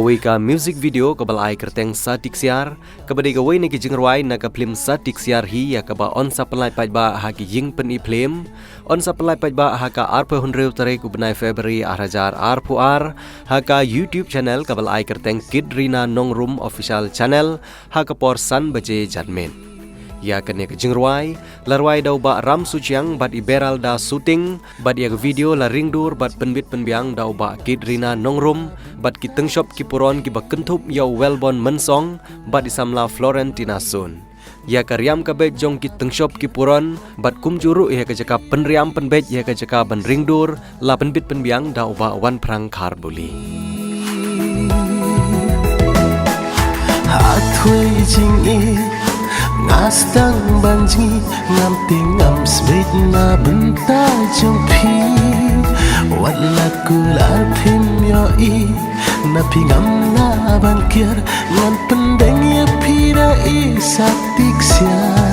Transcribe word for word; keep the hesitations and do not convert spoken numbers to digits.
Ïa ka music video kaba la ai kyrteng Sati Ksiar, kaba dei kawei na ki jingrwai na ka phlim Sati Ksiar hi, ïa kaba yn sa pynlait paidbah ha ki ïing pyni phlim, yn sa pynlait paidbah ha ka arphew hynriew tarik u bnai February ar hajar arphew ar, ha ka YouTube channel kaba la ai kyrteng Kit Rina Nongrum Official Channel, ha ka por san baje janmiet. Ïa kane ka jingrwai la rwai da u Bah Ram Suchiang bad i Beralda Suting, bad ïa ka video la ringdur bad pynbit pynbiang da u Bah Kit Rina Nongrum, bad ki tyngshop ki puron kiba kynthup ïa u Welborn Mynsong bad i samla Florentina Sun. Ïa ka riam ka beit jong ki tyngshop ki puron bad kumjuh ruh ïa ka jaka pynriam pynbeit ïa ka jaka ban ringdur la pynbit pynbiang da u Bah Wanphrang Kharbuli. Hathwei jingïeit nga sdang ban jngi, ngam tieng ngam sbeit na bynta jong phi. Wat la kular phim ïohi, na phi ngam lah ban kiar, ngan pyndeng ïa phi da i Sati Ksiar.